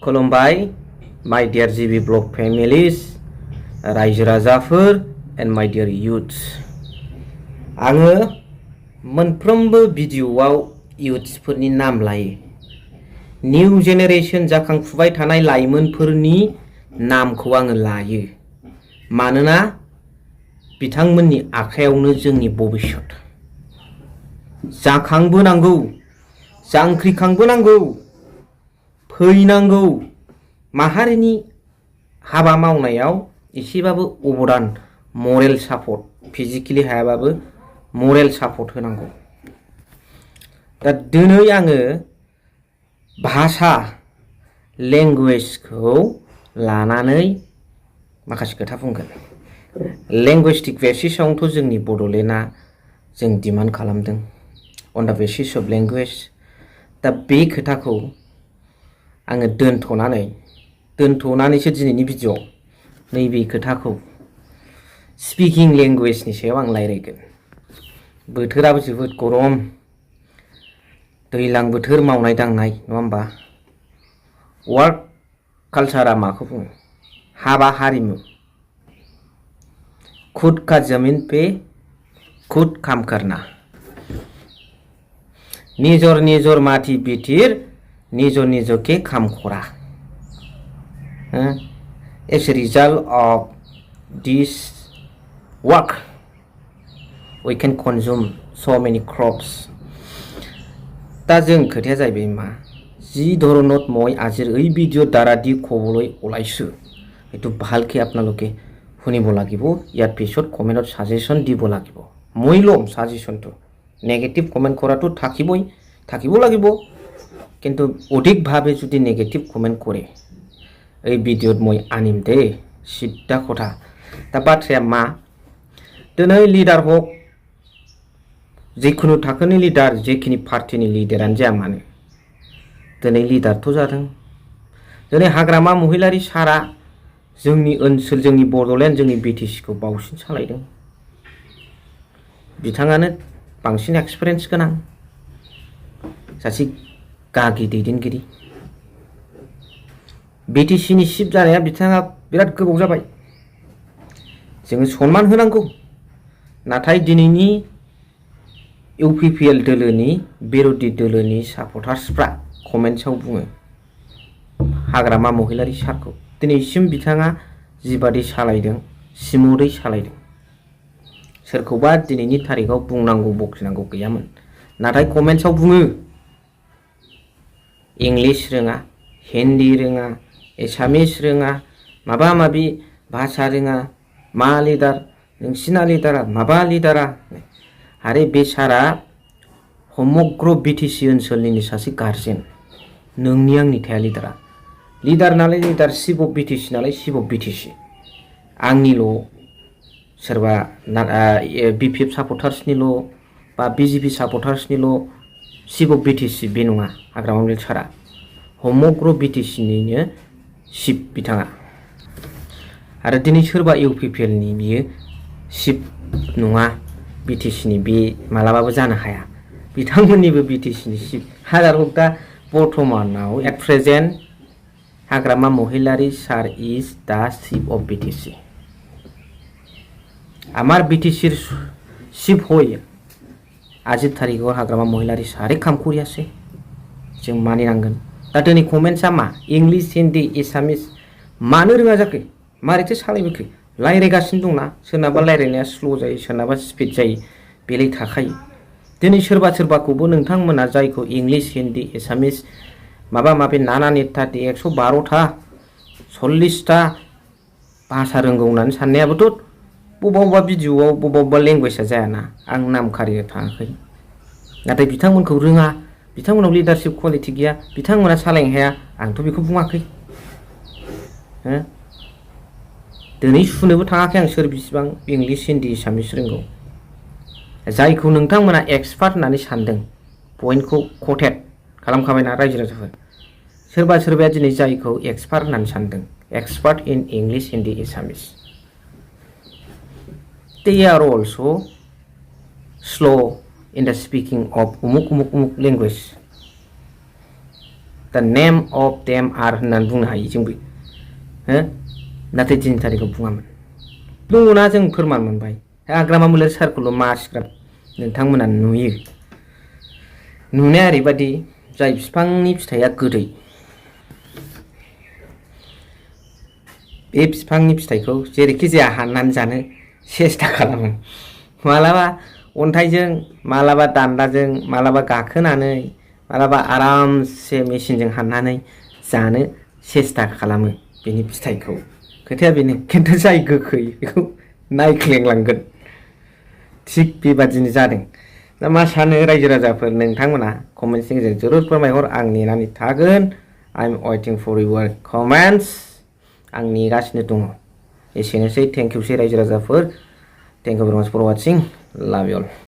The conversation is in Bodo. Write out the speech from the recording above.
खुलुमबाय my dear GB blog families, रायजो राजाफोर and my dear youths. आङो मोनफ्रोमबो भिडिअआव youthsफोरनि नाम लायो. निउ जेनेरेशन जाखांफुबाय थानाय लाइमोनफोरनि नामखौ आङो लायो. मानोना बिथांमोननि आखायावनो जोंनि भबिष्यत. जाखांबोनांगौ, जांख्रिखांबोनांगौ, फैनांगौ. माहारिनि हाबा मावनायाव एसेबाबो अबदान, मरेल सापर्ट, फिजिकेलि हायाबाबो मरेल सापर्ट होनांगौ. दा दिनै आङो भाषा लेंगुवेजखौ लानानै माखासे खोथा बुंगोन. लेंगुइस्टिक बेसिसआवथ' जोंनि बड'लेण्डआ जों डिमान्ड खालामदों on the basis of language. दा बे खोथाखौ आङो दोनथ'नानैसो दिनैनि भिडिअ नैबे खोथाखौ स्पिकिं लेंगुवेजनि सायाव आं रायज्लायगोन. बोथोराबो जोबोद गरम, दैज्लां बोथोर मावनाय दांनाय नङा होमबा? वर्क कालचारा माखौ बुङो? हाबा हारिमु. खुद का जमीन पे खुद काम करना. निजर निजर माटी बिटिर निजर निजर के काम करा. As a result of this work, we can consume so many crops. दा जों खोथाया जाहैबाय मा? जी धरनत মই আজিৰ এই ভিডিঅ দ্বাৰা দি ক'বলৈ ওলাইছো এইটো ভালকে আপোনালোকে শুনিব লাগিব. ইয়াৰ পিছত কমেণ্টত সাজেশন দিব লাগিব. মই ল'ম সাজেশনটো. নেগেটিভ কমেণ্ট কৰাটো থাকিব লাগিব, কিন্তু অধিকভাৱে যদি নেগেটিভ কমেণ্ট কৰে এই ভিডিঅ'ত মই আনিম দেই, সিদ্ধা কথা. दा बाथ्राया मा? दिनै लिडार हक, जिखुनु थाखोनि लिडार, जेखिनि पार्टिनि लिडारानो जाया मानो, दिनै लिडारथ' जादों. दिनै हाग्रामा महिलारी सारा जोंनि ओनसोल, जोंनि बड'लेण्ड, जोंनि बिटिसिखौ बावसिन सालायदों. बिथाङानो बांसिन एक्सपिरियेन्स गोनां सासे गागि दैदेनगिरि. बिटिसिनि चिफ जानाया बिथाङा बिराद गोबाव जाबाय. जोङो सनमान होनांगौ. नाथाय दिनैनि इउपिपिएल दोलोनि बिरोधि दोलोनि सापर्टार्सफ्रा कमेन्ट्सआव बुङो हाग्रामा महिलारी सारखौ दिनैसिम बिथाङा जिबादि सालायदों सिमुदै सालायदों. सोरखौबा दिनैनि थारिखआव बुंनांगौ बखिनांगौ गैयामोन. नाथाय कमेन्ट्सआव बुङो इंलिश रोङा, हिन्दी रोङा, एसामिस रोङा, माबा माबि भाषा रोङा, मा लिडार, नोंसिना लिडारा माबा लिडारा. आरो बे सारा समग्र बिटिसि ओनसोलनि सासे गार्जेन. नोंनि आंनि थाया लिडारा. लिडार नालाय लिडार, चिफ अफ बिटिसि नालाय चिफ अफ बिटिसि. आंनिल' सोरबा बिपिएफ सापर्टार्सनिल' बा बिजेपि सापर्टार्सनिल' चिफ अफ बिटिसि बे नङा. हाग्रामा महिलारी सारा समग्र बिटिसिनिनो चिफ बिथाङा. आरो दिनै सोरबा इउपिपिएलनि बियो चिफ नङा, बिटिसिनि बे मालाबाबो जानो हाया. बिथांमोननिबो बिटिसिनि चिफ. हाजार हक दा बर्तमानाव at present Hagrama Mohilary sir is the chief of BTC. আমার বিটিসির চিফ হয়ে আজির তারিখেও হাগ্রামা মহিলারি সারে কাম করে আছে. जों मानिनांगोन. दा दिनै कमेन्ट्सआ मा? इंलिश, हिन्दी, एसामिस मानो रोङा जाखो? मारैथो सालायबोखो? रायज्लायगासिनो दंना. सोरनाबा रायज्लायनाया स्ल' जायो, सोरनाबा स्पिड जायो, बेलाय थाखायो. दिनै सोरबाखौबो नोंथांमोना जायखौ इंलिश, हिन्दी, एसामिस माबा माबि नाना नेटाति 112टा 40टा भाषा रोंगौ होननानै साननायाबोथ' बबेबा भिडिअआव बबेबा लेंगुवेजआ जायाना. आं नाम खारिनो थाङाखै. नाथाय बिथांमोनखौ रोङा, बिथांमोनाव लिडारशिप क्वालिटि गैया, बिथांमोना सालायनो हाया, आंथ' बेखौ बुङाखै. दिनै सुनोबो थाङाखै आं सोर बिसिबां इंलिश, हिन्दी, एसामिस रोंगौ. जायखौ नोंथांमोना एक्सपार्ट होननानै सानदों, पइन्टखौ कटेट खालामखाबायना रायजो राजाफोर. सोरबाया दिनै जायखौ एक्सपार्ट होननानै सानदों, expert in English, Hindi, Assamese, they are also slow in the speaking of umuk language. the name of them are होननानै बुंनो हायो जोंबो हो नाथाय दिनैनि थारिखआव बुङामोन दङना जों फोरमान मोनबाय हाग्रामा महिलारी सारखौल' मासिग्राब नोंथांमोना नुयो नुनाया ओरैबादि जाय बिफांनि फिथाइया गोदै बे बिफांनि फिथाइखौ जेरैखि जाया हाननानै जानो सेस्था खालामो मालाबा अन्थाइजों मालाबा दान्दाजों मालाबा गाखोनानै मालाबा आरामसे मेसिनजों हाननानै जानो सेस्था खालामो बेनि फिथाइखौ खोथाया बेनो खिन्थु जाय गोखै बेखौ नायख्लेंलांगोन थिग बेबादिनो जादों दा मा सानो रायजो राजाफोर नोंथांमोना कमेन्ट्सनि गेजेरजों जरुर फोरमायहर आं नेनानै थागोन I am waiting for your comments आं नेगासिनो दङ एसेनोसै थेंक इउसै रायजो राजाफोर thank you very much for watching love you all